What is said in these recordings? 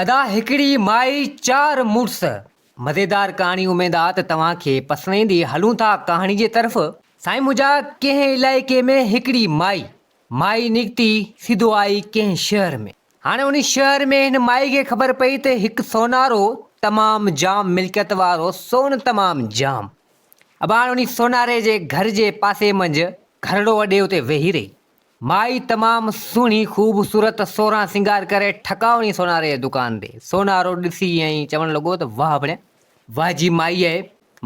ادا هڪڙي مائي چار مڙس. مزيدار ڪهاڻي اميد آ ته توهان کي پسند ايندي هلون ٿا ڪهاڻي جي طرف. سائين منهنجا ڪنهن علائقي ۾ هڪڙي مائي مائي نڪتي سڌو آئي ڪنهن شهر ۾ هاڻي انهي شهر ۾ هن مائي کي خبر پئي ته هڪ سونارو تمام جام ملڪيت وارو سون تمام جام ابا هاڻي انهي سوناري جي گهر جي پاسي منجهه گهرڙو اڏي اتي ويهي رهي. مائي تمام سهڻي خوبصورت سورهن سينگار ڪري ٺڪاء وڃي سوناري جي دڪان تي. سونارو ڏسي ائين چوڻ لڳو ته واهه ڀڻيا واهه جي مائي آهي.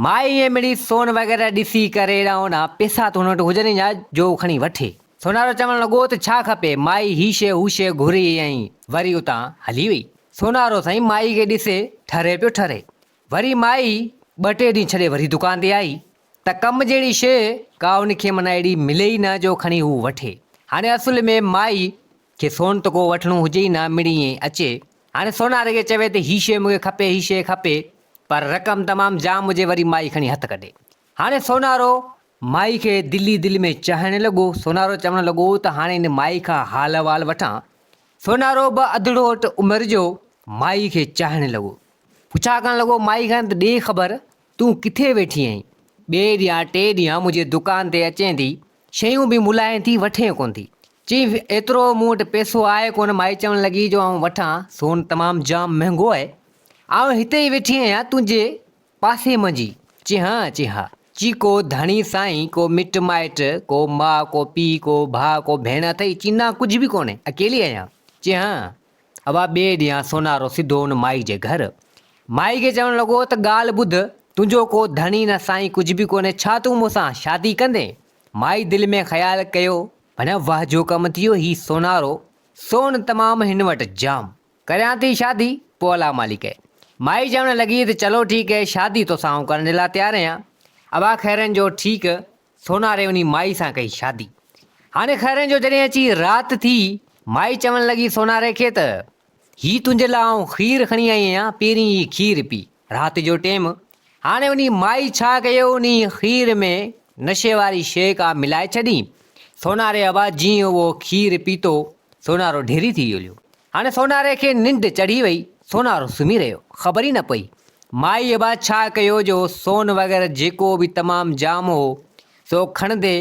مائي ائين مڙئي سون وغيره ڏسي ڪري ايڏانهن هوڏانهن پئسا ته هن وٽ هجن ئي نه جو کڻي وٺي. سونارو چوڻ لڳو ته ڇا کپي؟ مائي هي شيء هو شيء گهري ۽ وري اتان هلي وئي. سونارو سائين مائي کي ڏسي ٺري پيو ٺري. وري مائي ٻه ٽي ڏينهن ڇڏي وري دڪان تي آئي ته ڪم جهڙي شيء ڪا هن کي معنيٰ اهڙي ملي ئي نه جو کڻي هو وٺي. هاڻي اصل ۾ مائي کي سون ته ڪو وٺڻو هجي ئي نه مڙئي ائين اچي. هاڻي سوناري کي چوي ته هي شيء مون کي کپي هي شيء کپي پر رقم تمام جام هجي وري مائي کڻي هٿ ڪڍي. هاڻي سونارو مائي کي دل ئي دل ۾ چاهڻ لڳو. سونارو چوڻ لڳو ته هاڻي هن مائي کان حال احوال وٺان. سونارو به اڌڙوٽ عمر جو مائي کي چاهڻ لڳو. پڇا ڪرڻ لڳو مائي کان ته ڏي خبر تون ڪٿي ويٺي آهين؟ ٻئي ڏينهان ٽئي ڏينهان منهنجي دڪان تي اچين ٿي، شيون به ملهائين ٿي وٺين ڪونه ٿي. چيائين ايترو مون وٽ پئسو آهي ڪونه مائي چوڻ لڳي جو آئون وٺان، سون تمام جام مهنگو آهي. آئون هتي ئي ويٺي آهيان تنهنجي پاسي منجهي. چي ها، چي ها. چي ڪو ڌڻي سائين، ڪو مٽ مائٽ، ڪو ماء، ڪو پيء، ڪو ڀاء، ڪو ڀيڻ اٿئي؟ چي نه ڪجهه به ڪونهي، اڪيلي آهيان. چي ها. اها ٻئي ڏينهن سونارو سڌو ان مائي جي گهر. مائي کي چوڻ لڳو ته ڳالهه ٻڌ، تنهنجو ڪو ڌڻي نه سائين ڪجهه به ڪونهي، ڇا تون مون سان شادي ڪندين؟ مائي دل ۾ خيال ڪيو، ڀڻيا واهه جو ڪم ٿيو، هي سونارو، سون تمام هن وٽ جام. ڪريان ٿي شادي، پوء الله مالڪ اهي. مائي چوڻ لڳي ته چلو ٺيڪ اهي، شادي توسان آئون ڪرڻ جي لاء تيار آهيان. ابا خيرن جو ٺيڪ، سوناري انهي مائي سان ڪئي شادي. هاڻي خيرن جو جڏهن اچي رات ٿي، مائي چوڻ لڳي سوناري کي ته، هي تنهنجي لاء آئون کير کڻي آئي آهيان، پهرين هي کير پي. رات جو ٽيم، هاڻي انهي مائي ڇا ڪيو، انهي کير ۾ نشي واري شيء ڪا ملائي ڇڏي. سوناري ابا جيئن اهو کير پيتو، سونارو ڍيري ٿي ويو. هاڻي سوناري کي ننڊ چڙهي وئي، سونارو سمهي رهيو، خبر ئي نه پئي. مائي ابا ڇا ڪيو جو سون وغيره جيڪو به تمام جام هو، سو کڻندي،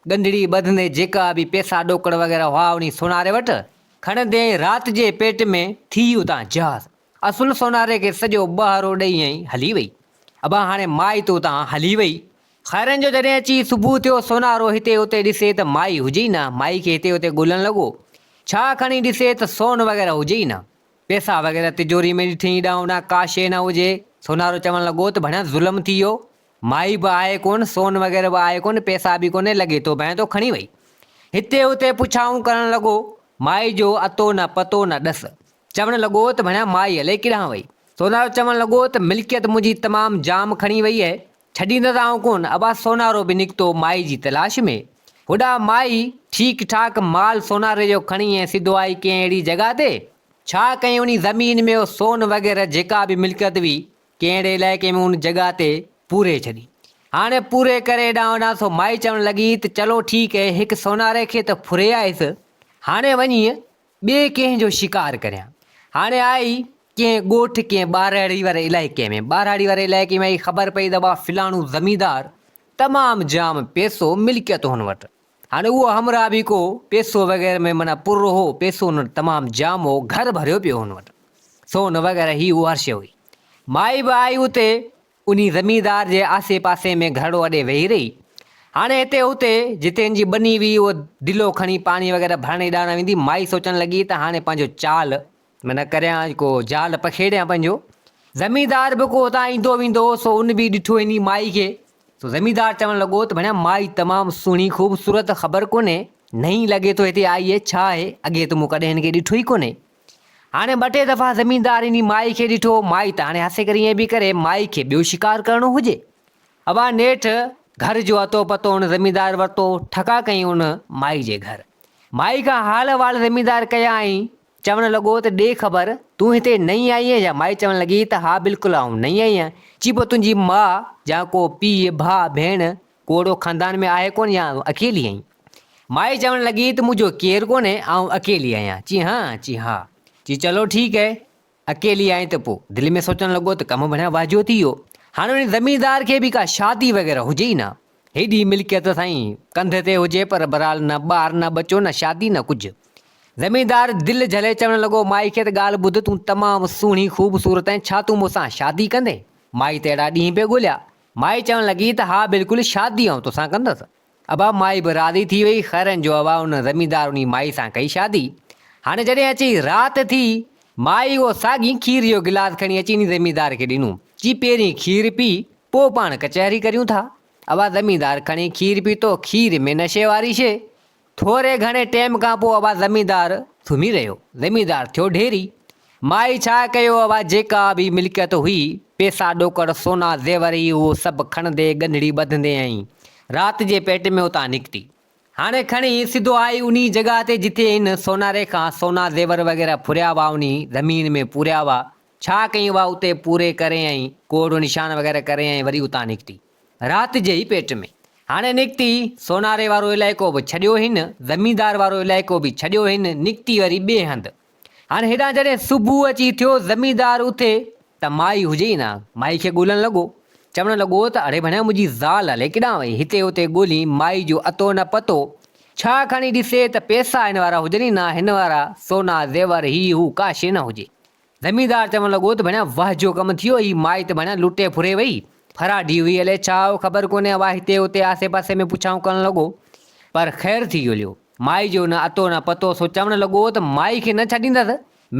ڳنڍڙي ٻڌندي جيڪا به پئسا ڏوڪڙ وغيره هئا انهي سوناري وٽ، کڻندي ۽ رات جي پيٽ ۾ ٿي اتان جهاز. اصل سوناري کي سڄو ٻهارو ڏئي ۽ هلي وئي. ابا هاڻي مائي ته اتان هلي وئي. خيرن جو جڏهن اچي صبح ٿيو، سونارو هتي اتي ڏسي ته مائي هجي ئي نه، مائي کي هتي اتي ڳولڻ لڳو. ڇا کڻي ڏسي ته سون وغيره هجي ئي نه. پئسا وغيره تجوري ۾ ڏٺئين هيڏانهن هوڏانهن ڪا شيء نه هجي. سونارو چوڻ لڳو ته ڀڻيا ظلم ٿي ويو. مائي به آهي ڪونه، سون وغيره به آهي ڪونه، پئسا به ڪونهي، لڳي ٿو ڀانئين ٿو کڻي وئي. هتي هتي پڇائون ڪرڻ لڳو. مائي جو اتو نه پتو نه ڏس. چوڻ لڳو ته ڀڻيا مائي الائي ڪيڏانهن وئي. سونارو چوڻ لڳو ته ملڪيت منهنجي تمام جام کڻي وئي اهي. ڇڏيندس آئون ڪونه. ابا سونارو به نڪتو مائي جي تلاش ۾. هوڏانهن مائي ٺيڪ ٺاڪ مال سوناري جو کڻي ۽ سڌو آئي ڪنهن اهڙي جڳهه تي. ڇا ڪئين انهي زمين ۾ اهو سون وغيره جيڪا به ملڪيت هئي ڪنهن اهڙي علائقي ۾ ان جڳهه تي پوري ڇڏي. هاڻي پوري ڪري هيڏانهن هوڏانهن سو مائي چوڻ لڳي ته چلو ٺيڪ اهي هڪ سوناري کي ته ڦري آيس هاڻي وڃي ٻئي ڪنهن جو شڪار ڪريان. هاڻي آئي ڪنهن ڳوٺ ڪنهن ٻاراڙي واري علائقي ۾. ٻاراڙي واري علائقي ۾ آئي خبر پئي ته وا فلاڻو زميندار تمام جام پئسو ملڪيت هن وٽ. هاڻي اهو همراهه به ڪو پئسو وغيره ۾ معنيٰ پر هو، پئسو هن وٽ تمام جام هو، گهر ڀريو پيو هو هن وٽ. سون وغيره هي هو هر شيء هئي. مائي به آئي اتي انهي زميندار جي آسي پاسي ۾ گهرڙو اڏي ويهي رهي. هاڻي هتي هتي جتي هن جي ٻني هئي اهو دلو کڻي پاڻي وغيره ڀرڻ هيڏانهن ويندي. مائي سوچڻ لڳي ته هاڻي پنهنجو چال معنيٰ ڪريان ڪو جال پکيڙيان پنهنجو. زميندار به ڪو هتان ايندو ويندو هو سو ان به ڏٺو انهي مائي کي. سو زميندار چوڻ لڳو ته ڀڻيا مائي تمام سهڻي خوبصورت خبر ڪونهي نئين لڳي ٿو هتي آئي اهي ڇا آهي اڳي ته مون ڪڏهن هن کي ڏٺو ئي ڪونهي. هاڻي ٻه ٽي دفعا زميندار انهي مائي کي ڏٺو، مائي ته هاڻي هسي ڪري ائين به ڪري، مائي کي ٻيو شڪار ڪرڻو هجي. ابا نيٺ گهر جو اتو پتو ان زميندار ورتو، ٺڪا ڪيائين ان مائي جي گهر. مائي کان حال احوال زميندار ڪيا ۽ چوڻ لڳو ته ڏي خبر، تون هتي نئين آئي آهين ڇا؟ مائي چوڻ لڳي ته ها بلڪل آئون نئين آئي آهيان. چي پوء تنهنجي ماء يا ڪو پيء، ڀاء، ڀيڻ ڪو اهڙو خاندان ۾ آهي ڪونه يا اڪيلي آهين؟ مائي چوڻ لڳي ته منهنجو ڪير ڪونهي، آئون اڪيلي آهيان. چي ها؟ چي ها. چي چلو ٺيڪ اهي. اڪيلي آهين ته پوء. دل ۾ سوچڻ لڳو ته ڪم بڻيا واجهو ٿي ويو. هاڻ ان زميندار کي به ڪا شادي وغيره هجي ئي نه. هيڏي ملڪيت سائين ڪنڌ تي هجي پر بهرحال نه ٻار نه ٻچو نه شادي نه ڪجهه. زميندار دل جهلي چوڻ لڳو مائي کي ته ڳالهه ٻڌ تون تمام سهڻي خوبصورت آهين ڇا تون مون سان شادي ڪندين؟ مائي ته اهڙا ڏينهن پئي ڳوليا. مائي چوڻ لڳي ته ها بلڪل شادي آئون توسان ڪندس. ابا مائي به راضي ٿي وئي، خيرن جو ابا ان زميندار انهي مائي سان ڪئي شادي. هاڻي جڏهن اچي رات ٿي، مائي اهو ساڳي کير جو گلاس کڻي اچي انهي زميندار کي ڏنو، چي پهرين کير پي، پوء پاڻ ڪچهري ڪريون ٿا. ابا زميندار کڻي کير پيتو، کير ۾ نشي واري شيء. ٿوري گهڻي ٽيم کان پوء ابا زميندار سمهي رهيو. زميندار ٿيو ڍيري. مائي ڇا ڪيو ابا جيڪا به ملڪيت هئي، پيسا ڏوڪڙ، سونا زيور هي اهو سڀ کڻندي ڳنڍڙي ٻڌندي ۽ رات جي پيٽ ۾ اتان نڪتي. هاڻي کڻي سڌو آئي انهي جڳهه تي جتي هن سوناري کان سونا زيور وغيره ڦريا هئا انهي زمين ۾ پوريا هئا. ڇا ڪيائين اها اتي پوري ڪري ۽ ڪو اهڙو نشان وغيره ڪري ۽ وري اتان نڪتي. رات جي ئي پيٽ ۾. هاڻي نڪتي، سوناري وارو علائقو به ڇڏيو هن، زميندار وارو علائقو به ڇڏيو هن، نڪتي وري ٻئي هنڌ. هاڻي هيڏانهن جڏهن صبح اچي ٿيو، زميندار اٿي ته مائي هجي ئي نه. مائي کي ڳولڻ لڳو. چوڻ لڳو ته اڙي ڀڻيا منهنجي زال الائي ڪيڏانهن وئي. هتي هتي ڳولي مائي جو اتو نه پتو. ڇا کڻي ڏسي ته پئسا هن وارا هجن ئي نه، هن وارا سونا زيور هي هو ڪا شيء نه هجي. زميندار چوڻ لڳو ته ڀڻيا واهه جو ڪم ٿيو، هي مائي ته ڀڻيا لٽي ڦري وئي، ڦراڍي هئي الائي ڇا هو خبر ڪونهي، اها هتي هتي آسي پاسي ۾ پڇائون ڪرڻ لڳو، پر خير ٿي هليو، مائي جو نه اتو نه پتو، سو چوڻ لڳو ته مائي کي نه ڇڏيندس،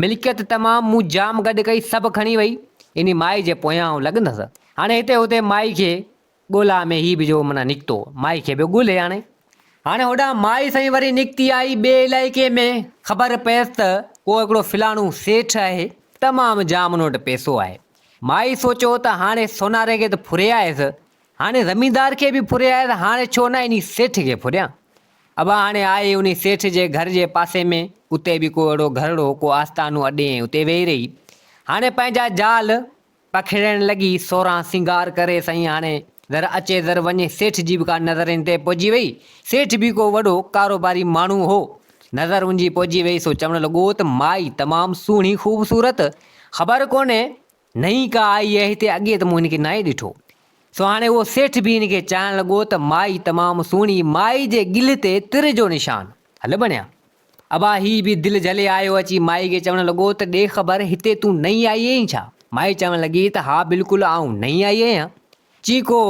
ملڪيت تمام مون جام گڏ ڪئي سڀ کڻي وئي، انهي مائي جي پويان آئون لڳندس. هاڻي هتي هتي مائي کي ڳولا ۾ هي به جو معنيٰ نڪتو، مائي کي پيو ڳولي هاڻي. هاڻي هوڏانهن مائي سائين وري نڪتي آئي ٻئي علائقي ۾، خبر پيس ته ڪو هڪڙو فلاڻو سيٺ آهي، تمام جام ان وٽ پئسو آهي. مائي سوچيو ته هاڻي سوناري کي ته ڦري آيس، هاڻي زميندار کي به ڦري آيس، هاڻي ڇو نه انهي سيٺ کي ڦريان. ابا هاڻي آئي انهي سيٺ جي گهر جي پاسي ۾، اتي به ڪو اهڙو گهرڙو، ڪو آستانو اڏي ۽ اتي ويهي رهي. هاڻي پنهنجا جال پکيڙڻ لڳي، سورهن سينگار ڪري سائين هاڻي ذر اچي ذر وڃي، سيٺ جي به ڪا نظر هن تي پئجي وئي، سيٺ به ڪو وڏو ڪاروباري ماڻهو هو، نظر ان جي پئجي وئي سو چوڻ لڳو ته مائي تمام سهڻي خوبصورت، خبر ڪونهي نئين ڪا آئي آهي هتي اڳي ته مون هن کي ناهي ڏٺو، سو هاڻي اهو سيٺ به هن کي چاهڻ لڳو ته مائي تمام سهڻي، مائي جي ڳلهه تي تر جو نشان، هل بڻيا. ابا هي به دل جهلي آيو اچي مائي کي چوڻ لڳو ته ڏي خبر هتي تون نئين آئي آهين ڇا؟ مائي چوڻ لڳي ته ها بلڪل آئون نئين آئي آهيان. چي ڪو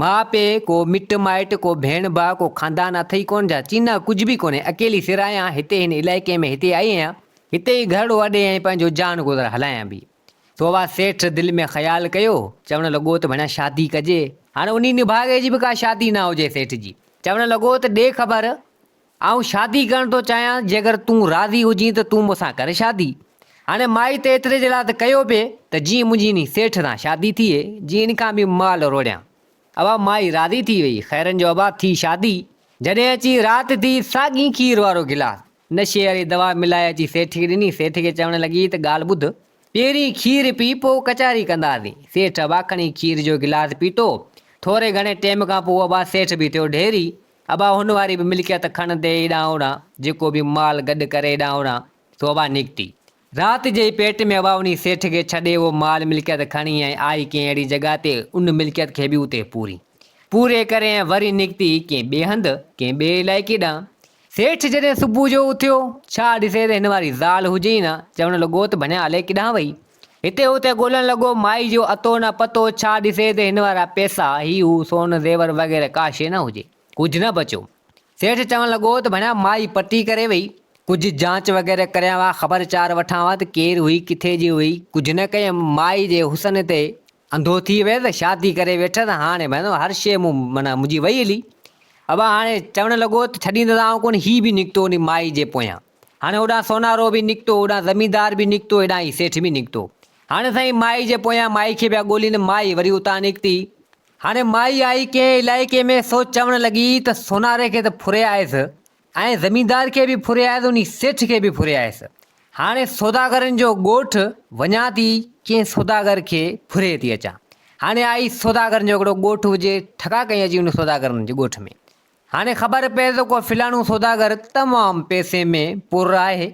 ماء پيء ڪو مٽ مائٽ ڪو ڀيڻ ڀاء ڪو خاندان اٿئي ڪونه ڇا؟ چي نه ڪجهه به ڪونهي اڪيلي سر آهيان هتي هن علائقي ۾ هتي آئي آهيان هتي ئي گهرڙو اڏي ۽ پنهنجو جان گذر هلايان به. سو ابا سيٺ دل ۾ خيال ڪيو چوڻ لڳو ته ڀڻيا شادي ڪجي هاڻي انهي نڀاڳي جي به ڪا شادي نه هجي سيٺ جي چوڻ لڳو ته ڏي خبر آئون شادي ڪرڻ ٿو چاهيان، جيڪر تون راضي هجين ته تون مون سان ڪر شادي. هاڻي مائي ته ايتري جي لاء ته ڪيو پئي ته جيئن منهنجي انهي سيٺ سان شادي ٿئي، جيئن ان کان به مال روڙيان. ابا مائي راضي ٿي وئي. خيرن جو ابا ٿي شادي. جڏهن اچي رات ٿي، ساڳي کير وارو گلاس، نشي واري دوا ملائي اچي سيٺ کي ڏني. سيٺ کي چوڻ لڳي ته ڳالهه ٻڌ، پهرين کير پي پوء ڪچهري ڪنداسين. سيٺ ابا کڻي کير جو گلاس پيتو. ٿوري گهڻي ٽيم کان پوء ابا سيٺ به ٿيو ڍيري. ابا هن واري به ملڪيت کڻندي هيڏانهن هوڏانهن جيڪو به مال گڏ ڪري هيڏانهن هوڏانهن سو ابا نڪتي. رات جي ئي پيٽ ۾ ابا انهي سيٺ کي ڇڏي اهو مال ملڪيت کڻي ۽ آئي ڪنهن اهڙي جڳهه تي ان ملڪيت کي به اتي پوري پوري ڪري ۽ وري نڪتي ڪنهن ٻئي هنڌ ڪنهن ٻئي علائقي ڏانهن. سيٺ جڏهن صبح جو اٿيو، ڇا ڏسي ته هن واري زال هجي ئي نه، چوڻ لڳو ته ڀڃان الائي ڪيڏانهن وئي. هتي هتي ڳولڻ لڳو، مائي جو اتو نه پتو، ڇا ڏسي ته هن وارا پئسا، هي هو سون زيور وغيره ڪا شيء نه هجي، ڪجهه نه بچيو. سيٺ چوڻ لڳو ته ڀڃان مائي پٽي ڪري وئي، ڪجهه جانچ وغيره ڪريان ها، خبر چار وٺان ها ته ڪير هئي، ڪٿي جي هئي، ڪجهه نه ڪيم، مائي جي حسن تي انڌو ٿي ويس، شادي ڪري ويٺس، هاڻي ڀائيندو هر شيء مون معنيٰ منهنجي وئي هلي. ابا هاڻي چوڻ لڳو ته ڇڏيندس آئون ڪونه، هي به نڪتو انهي مائي جي پويان. هاڻي هوڏانهن سونارو به نڪتو، هوڏانهن زميندار به نڪتو، هيڏانهن هي سيٺ به نڪتو. هاڻي سائين مائي جي پويان مائي کي پيا ڳولين، مائي وري اتان نڪتي. هاڻي مائي آئي ڪنهن علائقي ۾ سو چوڻ لڳي ته سوناري کي ته ڦري آيس ۽ زميندار کي به ڦري آيس انهي سيٺ کي به ڦري آيس. هاڻي سوداگرن جو ڳوٺ وڃان ٿي ڪنهن سوداگر کي ڦري ٿي اچان. هاڻي آئي سوداگرن جو هڪڙو ڳوٺ هجي ٺڪا ڪئي اچي ان سوداگرن جي ڳوٺ ۾. هاڻي خبر پيس ته ڪو فلاڻو سوداگر تمام پئسي ۾ پر آهي.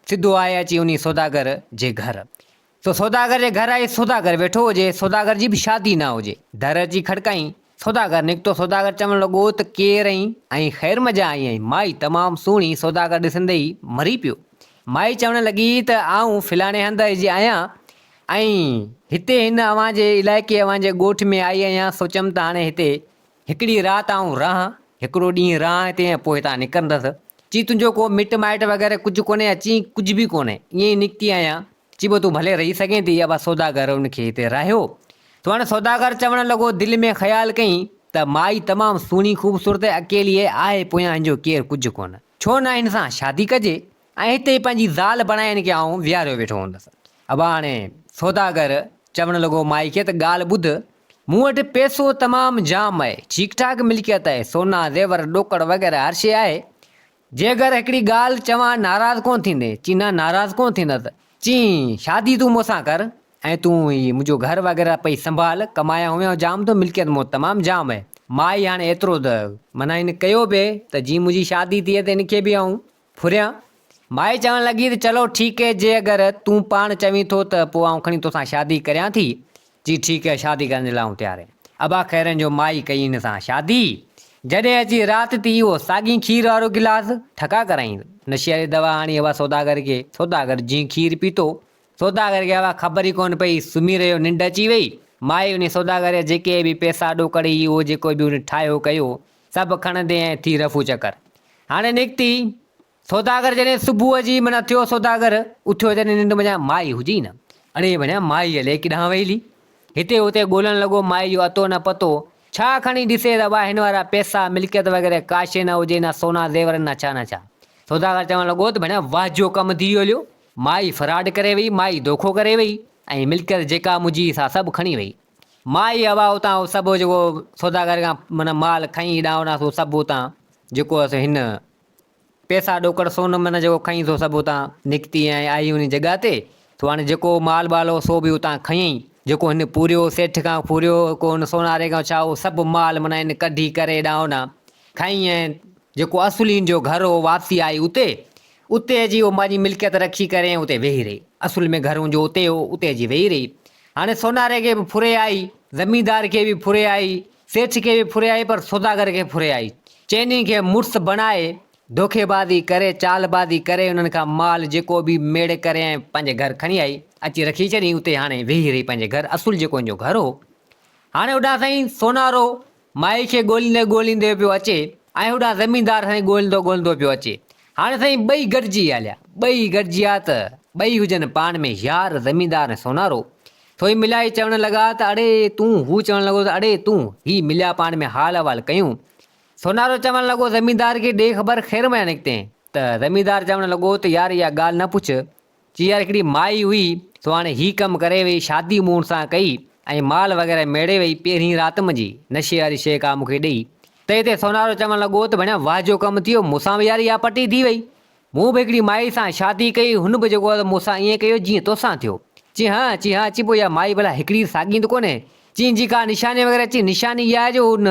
سڌو آئي اچي انهي سوداگر جي گهر. سو سوداگر جي گهر آئي، سوداگر ويٺو هجي، سوداگر جي به شادي نه هجي. در اچي کڙڪائين، سوداگر نڪتو، سوداگر چوڻ لڳو ته ڪير آهين ۽ خير منجهان آئي آهين؟ مائي تمام سهڻي، سوداگر ڏسندي ئي مري پيو. مائي چوڻ لڳي ته آئون فلاڻي هنڌ جي آهيان ۽ هتي هن اوهان جي علائقي اوهان جي ڳوٺ ۾ آئي آهيان، سوچيم ته هاڻي هتي هڪڙي رات آئون رهان، هڪڙو ڏينهن رهان هتي ۽ پوء هتان نڪرندس. چي تنهنجو ڪو مٽ مائٽ وغيره ڪجهه ڪونهي يا چين ڪجهه به ڪونهي، ائين ئي نڪتي آهيان. چي پوء تون ڀلي رهي سگهين ٿي. ابا سوداگر ان کي هتي رهايو. سو هاڻي سوداگر چوڻ لڳو، دل ۾ خيال ڪيائين ته مائي تمام سهڻي خوبصورت ۽ اڪيلي آهي، پويان هن جو ڪير ڪجهه ڪونه. ڇو نه هن سان شادي ڪجي ۽ هتي ئي پنهنجي زال بڻائي هن کي آئون ويهاريو ويٺو هوندس. ابا هاڻي سوداگر چوڻ لڳو مائي کي ته ڳالهه ٻڌ، مون وٽ پئسو تمام جام آهي، ٺيڪ ٺاڪ ملڪيت آهي، سونا، زيور، ڏوڪڙ وغيره هر شيء آهي. جي اگر هڪڙي ڳالهه چوان ناراض ڪونه ٿيندين؟ چي نه ناراض ڪونه ٿيندس. چي شادي تون مون سان ڪر ۽ تون هي منهنجو گهر وغيره پئي سنڀال، ڪمايان هويان جام ٿو، ملڪيت مون وٽ تمام جام آهي. مائي هاڻي ايترو ته معنيٰ هن ڪيو پئي ته جي منهنجي شادي ٿئي ته هن کي به آئون ڦريان. مائي چوڻ لڳي ته چلو ٺيڪ هي جي اگر تون پاڻ چوين ٿو ته پوء آئون کڻي توسان شادي ڪريان ٿي. چي ٺيڪ هي شادي ڪرڻ جي لاء آئون تيار آهيان. ابا خيرن جو مائي ڪئي هن سان شادي. جڏهن اچي رات ٿي اهو ساڳي کير وارو گلاس ٺڪا ڪرائين. نشي واري دوا آڻي ابا سوداگر کي. سوداگر جيئن کير پيتو. سوداگر کي ابا خبر ئي ڪونه پئي سمهي رهيو ننڊ اچي وئي. مائي انهي سوداگر جا جيڪي به پئسا ڏوڪڙ هي اهو جيڪو به هن ٺاهيو ڪيو سڀ کڻندي ۽ ٿي رفو چڪر. هاڻي نڪتي سوداگر جڏهن صبح جي معنيٰ ٿيو سوداگر اٿيو جڏهن ننڊ منجهان مائي هجي ئي نه. اڙي ڀڻيا مائي الائي ڪيڏانهن وئي هلي. هتي هتي ڳولڻ لڳو مائي جو اتو نه پتو. ڇا کڻي ڏسي ته ابا هن وارا پئسا ملڪيت وغيره ڪا شيء نه هجي نه سونا زيور نه ڇا نه ڇا. سوداگر چوڻ لڳو ته ڀڻيا واهه جو ڪم ٿي ويو هليو. مائي فراڊ ڪري وئي مائي دوکو ڪري وئي ۽ ملڪيت جيڪا منهنجي سا سڀ کڻي وئي. مائي ابا اتان سڀ جيڪو سوداگر کان معنيٰ مال کنئي هيڏانهن هوڏانهن سو سڀ اتان جيڪو هئس هن پئسا ڏوڪڙ سون من جيڪو کنئي سو سڀ اتان نڪتي ۽ آئي انهي جڳهه تي سو هاڻي جيڪو مال ٻال هو سو به اتان کنيائين جيڪو هن پوريو سيٺ کان ڦوريو ڪو هن سوناري کان ڇا اهو سڀ مال معنيٰ هن ڪڍي ڪري هيڏانهن هوڏانهن کنئي ۽ جيڪو اصل هن جو گهر هو واپسي آئي اتي اتي اچي اهو پنهنجي ملڪيت رکي ڪري ۽ اتي ويهي رهي اصل ۾ گهر هن جو اتي هو اتي اچي ويهي رهي هاڻي سوناري کي به ڦري آئي زميندار کي به ڦري آئي سيٺ کي به ڦري آئي پر سوداگر کي ڦري آئي. چئني کي مڙس بڻائي، دوکيبازي ڪري، چالبازي ڪري انهن کان مال جيڪو به ميڙ ڪري ۽ پنهنجي گهر کڻي آئي، اچي رکي ڇڏيائين اتي هاڻي ويهي رهي پنهنجي گهر اصل جيڪو هن جو گهر هو. هاڻي هوڏانهن سائين سونارو مائي کي ڳوليندي ڳوليندي پيو اچي ۽ هوڏانهن زميندار سائين ڳوليندو ڳوليندو پيو اچي. هاڻي سائين ٻئي گڏجي هليا. ٻئي گڏجي آيا ته ٻئي هجن پاڻ ۾ يار زميندار ۽ سونارو. ٿوئي مليا هي چوڻ لڳا ته اڙي تون، هو چوڻ لڳو ته اڙي تون، هي مليا پاڻ ۾ حال احوال ڪيون. سونارو چوڻ لڳو زميندار کي ڏي خبر خير مان نڪتين؟ ته زميندار چوڻ لڳو ته يار اها ڳالهه نه پڇ، چي يار هڪڙي مائي هئي سو هاڻي هي ڪم ڪري وئي شادي مون سان ڪئي ۽ مال وغيره ميڙي وئي پهرين رات منجهي نشي واري شيء ڪا مون کي ڏئي. ته هتي سونارو چوڻ لڳو ته ڀڻيا واهه جو ڪم ٿيو مون سان به يار اها پٽي ٿي وئي. مون به هڪڙي مائي سان شادي ڪئي، هن به جيڪو آهي مون سان ائين ڪيو جيئن توسان ٿيو. چي ها، چي ها، چي پوء اها مائي ڀلا هڪڙي ساڳي ته ڪونهي؟ چي جي ڪا نشاني وغيره، چي نشاني اها آهي جو هن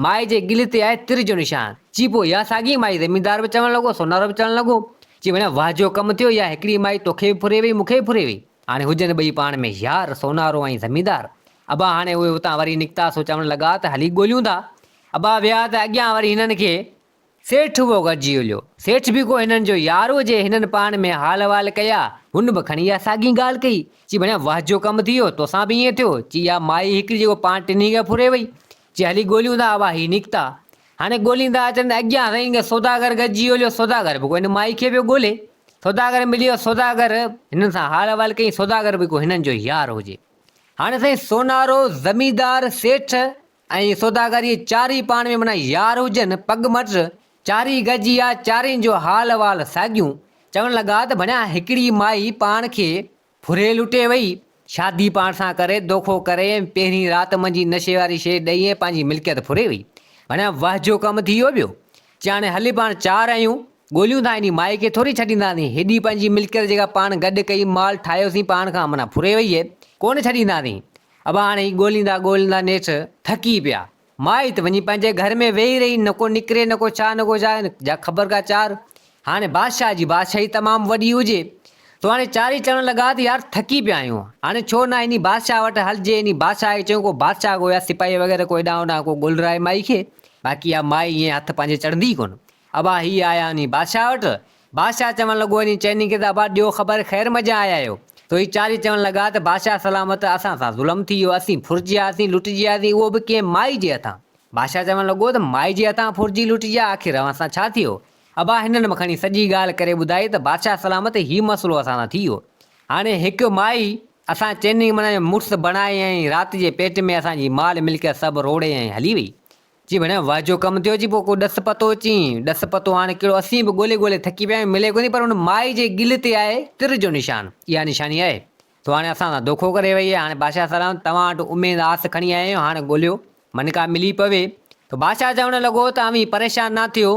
مائي جي ڳل تي آهي تر جو نشان. چي پوء اها ساڳي مائي؟ زميندار به چوڻ لڳو، سونارو به چوڻ لڳو. چي ڀيڻا واهه جو ڪم ٿيو، اها هڪڙي مائي توکي به ڦري وئي، مون کي به ڦري وئي. هاڻي هجن ٻئي پاڻ ۾ يار، سونارو ۽ زميندار. ابا هاڻي اهي اتان وري نڪتا سو چوڻ لڳا ته هلي ڳوليون ٿا. ابا ويا ته اڳيان وري هنن کي سيٺ اهو گڏجي هليو. سيٺ به ڪو هنن جو يار هجي. هنن پاڻ ۾ حال احوال ڪيا. هن به کڻي اها ساڳي ڳالهه ڪئي. چي ڀڻيا واهه جو ڪم ٿي ويو. توسان به ائين ٿيو. چي اها مائي هڪڙي جيڪو پاڻ ٽنهي کي ڦري وئي. چي هلي ڳوليون ٿا. اها هي نڪتا. هاڻي ڳوليندا اچن ته اڳيان سائين هڪ سوداگر گڏجي هليو. سوداگر به ڪو هن مائي کي پيو ڳولي. سوداگر ملي ويو. سوداگر هنن سان حال احوال ڪيائين. سوداگر به ڪو هنن جو يار هجي. هاڻي سائين سونارو، زميندار، سيٺ ۽ سوداگر اهي چارئي پاڻ ۾ معنيٰ يار هجن، پڳ مٽ، چارئي گڏجي آ، چارئين جو حال احوال ساڳيون. چوڻ لڳا ته ڀڻيا هڪڙي مائي پاڻ کي ڦري لٽي وئي، شادي پاڻ سان ڪري، دوکو ڪري ۽ پهرين رات منجهي نشي واري شيء ڏئي ۽ پنهنجي ملڪيت ڦري وئي. ڀڻيا وهه جو ڪم ٿي ويو ٻيو. چي هاڻي هلي پاڻ چار آهيون، ڳوليون ٿا انهي مائي کي ٿوري ڇڏينداسين، هيڏي پنهنجي ملڪيت جيڪا پاڻ گڏ ڪئي، مال ٺاهيوسين پاڻ کان معنيٰ ڦري وئي، ڪونه ڇڏينداسين. ابا هاڻي هي ڳوليندا ڳوليندا نيٺ ٿڪي پيا. مائي ته وڃي پنهنجي گهر ۾ ويهي رهي، نه ڪو نڪري نه ڪو ڇا نه ڪو ڇا، جا خبر ڪا چار. هاڻي بادشاهه جي بادشاهي تمام وڏي هجي. سو هاڻي چارئي چوڻ لڳا ته يار ٿڪي پيا آهيون، هاڻي ڇو نه انهي بادشاهه وٽ هلجي، انهي بادشاهه کي چئون ڪو بادشاهه ڪو يا سپاهي وغيره ڪو هيڏانهن هوڏانهن ڪو ڳولرائي مائي کي، باقي اها مائي ائين هٿ پنهنجي چڙهندي ئي ڪونه. ابا هي آيا انهي بادشاهه وٽ، بادشاهه چوڻ لڳو انهي چئني کي ته ابا ڏيو خبر خير منجهان آيا آهيو؟ سو هي چارئي چوڻ لڳا ته بادشاهه سلامت اسان سان ظلم ٿي ويو، اسين ڦرجي آياسين، لٽجي آياسين، اهو به ڪنهن مائي جي هٿان. بادشاهه چوڻ لڳو ته مائي جي هٿان ڦرجي لٽجي آيا، آخر اوهان سان ڇا ٿيو؟ ابا هنن به کڻي سڄي ڳالهه ڪري ٻڌائي ته بادشاهه سلامت هي مسئلو اسان سان ٿي ويو. هاڻي هڪ مائي اسان چئني معنيٰ جو مڙس بڻائي ۽ رات جي پيٽ ۾ اسان جي مال ملڪيت سڀ روڙي ۽ هلي وئي. چي ڀيڻ واهه جو ڪم ٿيو چي پوء ڪو ڏس پتو چي ڏس پتو هاڻي ڪهڙو اسين به ڳولي ڳولي ٿڪي پيا آهيون ملي ڪونهي پر ان مائي جي ڳل تي آهي تر جو نشان اها نشاني آهي سو هاڻي اسان سان دوکو ڪري وئي آهي هاڻي بادشاهه سلامت توهان وٽ اميد آس کڻي آيا آهيون هاڻي ڳوليو من ڪا ملي پوي. ته بادشاهه چوڻ لڳو ته اوهين پريشان نه ٿيو،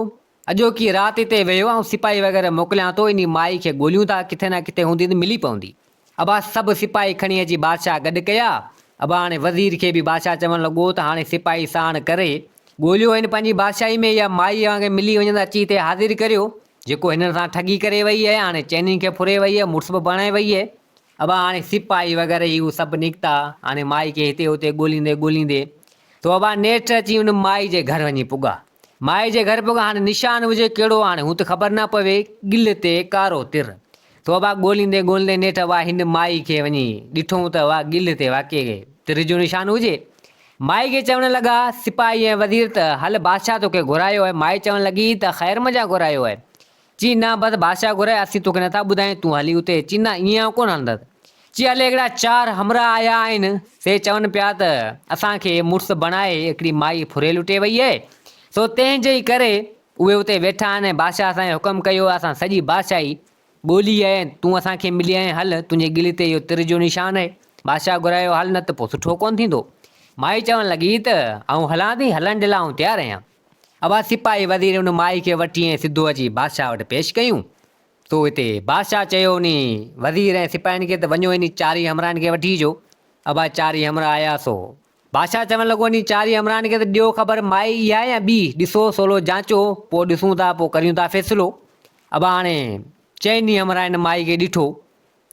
اڄوڪي رات هتي ويهو، آئون سپاهي وغيره موڪليان ٿو، انهي مائي کي ڳوليون ٿا، ڪٿي نه ڪٿي هوندي ته ملي پوندي. ابا سڀ سپاهي کڻي اچي بادشاهه گڏ ڪيا. ابا هاڻي وزير کي به بادشاهه چوڻ لڳو ته هاڻي سپاهي ساڻ ڪري ڳوليو هن پنهنجي بادشاهي ۾ اها مائي اوهان کي ملي وڃي ته اچي هتي حاضر ڪريو، جيڪو هنن سان ٺڳي ڪري وئي آهي، هاڻي چئني کي ڦري وئي آهي، مڙس به بڻائي وئي آهي. ابا هاڻي سپاهي وغيره هي هو سڀ نڪتا، هاڻي مائي کي هتي هتي ڳوليندي ڳوليندي تو ابا نيٺ اچي ان مائي جي گهر وڃي پڳا. مائي جي گهر پڳا هاڻي نشان هجي ڪهڙو هاڻي هون ته خبر نه پوي ڳل تي ڪارو تر. تو ابا ڳوليندي ڳوليندي نيٺ ابا هن مائي کي وڃي ڏٺو ته ابا ڳل تي واقعي تر جو نشان هجي. مائي کي چوڻ لڳا سپاهي ۽ وزير ته هل بادشاهه توکي گهرايو آهي. مائي چوڻ لڳي ته خير منجهان گهرايو آهي. چي نه بس بادشاهه گهرائي اسين توکي نٿا ٻڌايون تون هلي اتي چي نه ائين آئون ڪونه هلندس چي هلي هڪڙا چار همراهه آيا آهن سي چون پيا ته اسان کي مڙس بڻائي هڪڙي مائي ڦري لٽي وئي آهي سو تنهن جي ئي ڪري اهي اتي ويٺا آهن ۽ بادشاهه اسان کي حڪم ڪيو آهي اسان سڄي بادشاهي ڳولي آهي ۽ تون اسان کي ملي آهين هل تنهنجي ڳلي تي اهو تر جو نشان آهي بادشاهه گهرايو هل نه ته پوء سٺو ڪونه ٿيندو مائي چوڻ لڳي ته آئون هلان ٿي هلڻ جي لاء آئون تيار آهيان اها سپاهي وزير ان مائي کي وٺي ۽ سڌو اچي بادشاهه وٽ پيش ڪيون. سو هتي بادشاهه چيو انهي وزير ۽ سپاهين کي ته وڃو انهي چارئي همراهن کي وٺي اچو. ابا چارئي همراهه آيا سو بادشاهه چوڻ لڳو انهي چارئي همراهن کي ته ڏيو خبر مائي اها يا ٻي، ڏسو سولو جانچو پوء ڏسون ٿا پوء ڪريون ٿا فيصلو. ابا هاڻي چئني همراهن مائي کي ڏٺو.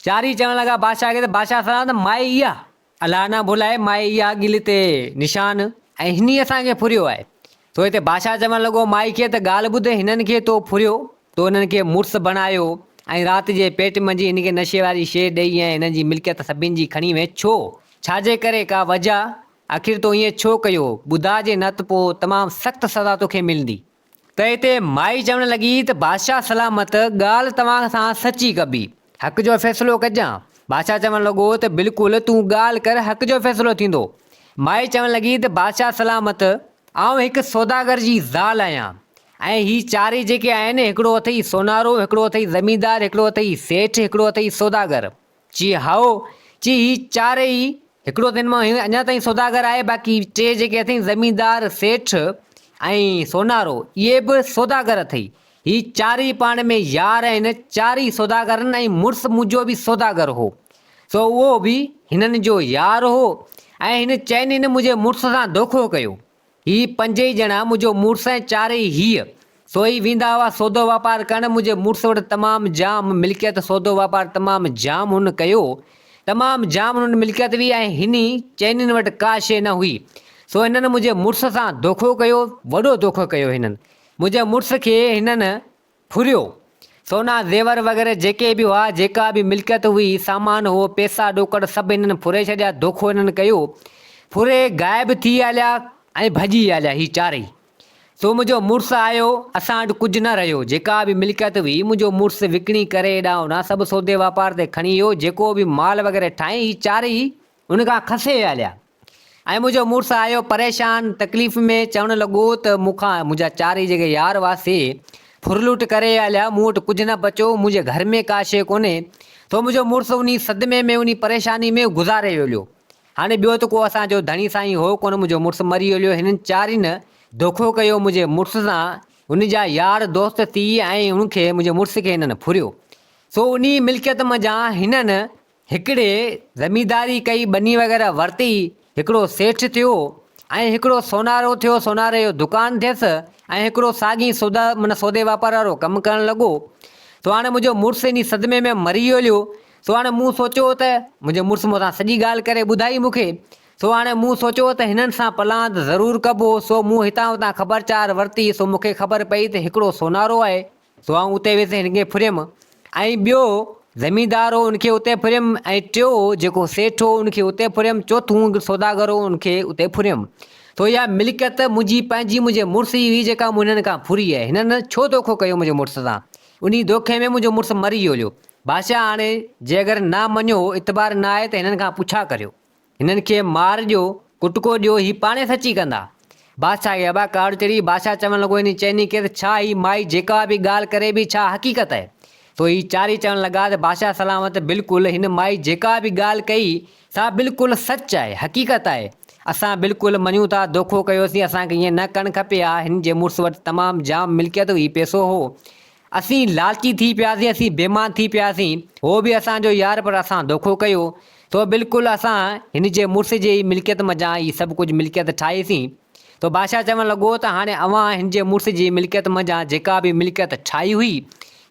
چارئي چوڻ لڳا بادشاهه کي ته بادشاهه سلامت مائي اها. الله نه ڀلائي مائي اها ڳل تي نشان ۽ هني اسان کي ڦريو آهي. سو هتي بادشاهه چوڻ لڳو مائي کي ته ڳالهه ٻڌ هنن کي تو ڦريو، تو هنن کي مڙس بڻايو ۽ رات جي پيٽ منجهه هن کي نشي واري شيء ڏئي ۽ هنن جي ملڪيت سڀن جي کڻي وئين ڇو؟ ڇا جي ڪري؟ ڪا وجهه؟ آخر تو ائين ڇو ڪيو؟ ٻڌاء جي نه ته پوء تمام سخت سزا توکي ملندي. ته اتي مائي چوڻ لڳي ته بادشاهه سلامت ڳالهه توهان سان سچي ڪبي، حق جو فيصلو ڪجان. بادشاهه چوڻ لڳو ته بلڪل تون ڳالهه ڪر حق جو فيصلو ٿيندو. مائي چوڻ لڳي ته بادشاهه سلامت آئون هڪ سوداگر جي زال آهيان ۽ هي چارئي جيڪي آهن هڪڙو اٿئي سونارو، هڪڙو اٿئي زميندار، هڪڙو اٿئي سيٺ، هڪڙو اٿئي سوداگر. چي هائو، چي هي چارئي، هڪڙو ته هن مان اڃا تائين سوداگر آهي، باقي ٽي جيڪي اٿئي زميندار، سيٺ ۽ سونارو، اهي به سوداگر اٿئي. هي چارئي پاڻ ۾ يار آهن، چارئي سوداگر آهن ۽ مڙس منهنجو به سوداگر هو، سو اهو به هنن جو يار هو ۽ هن چئني منهنجي مڙس سان دوکو ڪيو. هي پنجئي ڄڻا، منهنجو مڙس ۽ چارئي هيء، سو ئي ويندا هئا سودو واپار ڪرڻ. منهنجي مڙس وٽ تمام جام ملڪيت، سودو واپار تمام جام هن ڪيو. تمام جام هنن ملڪيت هئي ۽ هني چئنين وٽ ڪا شيء نه هئي. سو هنن منهنجي مڙس سان دوکو ڪيو، وڏو دوکو ڪيو هنن. منهنجي مڙس کي هنن ڦريو. سونا زيور وغيره جيڪي به هئا، جيڪا به ملڪيت هئي، سامان هو، پئسا ڏوڪڙ سڀ هنن ڦري ڇڏيا، دوکو هنن ڪيو. ڦري غائب ٿي هليا ۽ ڀڄي هليا هي چارئي. سو منهنجو مڙس آيو، اسان وٽ ڪجهه نه رهيو، جيڪا به ملڪيت هئي، منهنجو مڙس وڪڻي ڪري هيڏانهن هوڏانهن سڀ سودي واپار تي کڻي ويو، جيڪو به مال وغيره ٺاهيائين، هي چارئي ان کان کسي هليا. ۽ منهنجو مڙس آيو پريشان تڪليف ۾ چوڻ لڳو ته مون کان منهنجا چارئي جيڪي يار هئا سي ڦرلوٽ ڪري هليا مون وٽ ڪجهه نه بچيو منهنجي گهر ۾ ڪا شيء ڪونهي سو منهنجو مڙس انهي صدمي ۾ انهي پريشاني ۾ گذاري ويو هاڻي ٻيو ته ڪو اسان جو ڌڻي سائين هو ڪونه منهنجو مڙس مري ويو هنن چارين دوکو ڪيو منهنجي مڙس سان هن جا يار دوست ٿي ۽ هن کي منهنجي مڙس کي هنن ڦريو سو انهي ملڪيت منجهان هنن هڪڙي زمينداري ڪئي، ٻني وغيره ورتي، هڪڙو سيٺ ٿيو ۽ هڪڙو سونارو ٿيو، سوناري جو دڪان ٿيس ۽ هڪڙو ساڳي سودا معنيٰ سودي واپار وارو ڪم ڪرڻ لڳو. سو هاڻي منهنجو مڙس انهي صدمي ۾ مري ويو هليو. سو هاڻي مون سوچيو ته منهنجي مڙس مون سان سڄي ڳالهه ڪري ٻڌائي مون کي. سو هاڻي مون سوچيو ته هنن سان پلاند ضرور ڪبو. سو مون هتان هتان خبر چار ورتي. سو مون کي خبر پئي ته هڪڙو سونارو آهي. سو آئون اتي ويس هن کي ڦريم ۽ ٻيو زميندار هو ان کي اتي ڦريم ۽ ٽيو جيڪو سيٺ هو ان کي اتي ڦريم چوٿون سوداگر هو ان کي اتي ڦريم. سو اها ملڪيت منهنجي پنهنجي منهنجي مڙس جي هئي جيڪا مون هنن کان ڦري آهي. هنن ڇو دوکو ڪيو منهنجي مڙس سان؟ انهي دوکي ۾ منهنجو مڙس مري ويو هليو. بادشاهه هاڻي جي اگر نه مڃيو اعتبار نه آهي ته هنن کان پڇا ڪريو. هنن کي مار ڏيو، ڪٽڪو ڏيو، هي پاڻهي سچي ڪندا. بادشاهه کي ابا ڪاوڙ چڙهي، بادشاهه چوڻ لڳو انهي چئني کي ته ڇا هي مائي جيڪا به ڳالهه ڪري به ڇا حقيقت آهي؟ سو هي چارئي چوڻ لڳا ته بادشاهه سلامت بلڪل هن مائي جيڪا به ڳالهه ڪئي سا بلڪل سچ آهي، حقيقت آهي. اسان بلڪل مڃون ٿا دوکو ڪيوسين اسان کي ائين نه ڪرڻ کپي ها، هن جي مڙس وٽ تمام جام ملڪيت هئي پئسو هو. اسين لالچي ٿي پياسين، اسين بيمان ٿي پياسين، هو به اسان جو يار پر اسان دوکو ڪيو، سو بلڪل اسان هن جي مڙس جي ئي ملڪيت منجهان هي سڀ ڪجهه ملڪيت ٺاهي سين. سو بادشاهه چوڻ لڳو ته هاڻي اوهان هن جي مڙس جي ملڪيت منجهان جيڪا به ملڪيت ٺاهي هئي،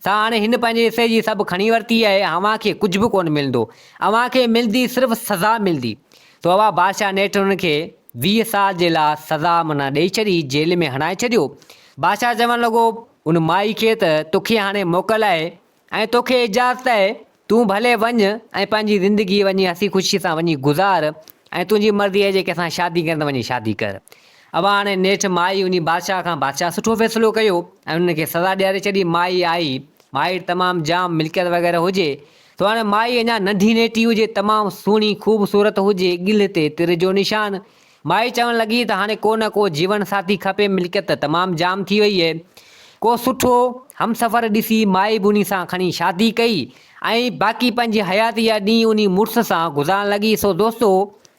سا هاڻي هن پنهنجي حصي جي سڀ کڻي ورتي آهي، اوهان کي ڪجهه به ڪونه ملندو، اوهان کي ملندي صرف سزا ملندي. سو اها بادشاهه نيٺ هنن کي 20 سال جي لاء سزا معنيٰ ڏيئي ڇڏي، جيل ۾ هڻائي ڇڏيو. بادشاهه چوڻ لڳو ان مائي کي ته توکي هاڻي موڪل آهي ۽ توکي اجازت آهي، تون ڀلي وڃ ۽ پنهنجي زندگي وڃي هسي خوشي سان وڃي گذار ۽ تنهنجي مرضي آهي جي ڪنهن سان شادي ڪرين ته وڃي شادي ڪر. اها هاڻي نيٺ مائي انهي بادشاهه کان بادشاهه سٺو فيصلو ڪيو ۽ انهن کي سزا ڏياري ڇڏي. مائي آئي، مائي وٽ تمام جام ملڪيت وغيره هجي، سو هاڻي مائي اڃا ننڍي نيٽي هجي، تمام سهڻي خوبصورت هجي، ڳلهه تي تر جو نشان، مائي چوڻ لڳي ته هاڻي ڪو نه ڪو جيون ساٿي کپي، ملڪيت ته تمام جام ٿي وئي اهي. ڪو سٺو همسفر ڏسي مائي به انهي سان کڻي شادي ڪئي ۽ باقي پنهنجي حياتي جا ڏينهن انهي مڙس سان گذارڻ لڳي. سو دوستو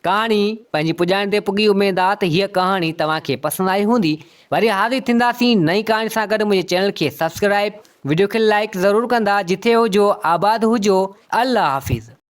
ڪهاڻي پنهنجي پڄاڻي تي پڳي اميد آ ته هيء ڪهاڻي توهان کي پسند آئي هوندي. وري حاضر ٿينداسين نئين ڪهاڻي سان گڏ منهنجي چينل کي سبسڪرائب وڊيو کي لائيڪ ضرور ڪندا جٿي هجو آباد هجو الله حافظ.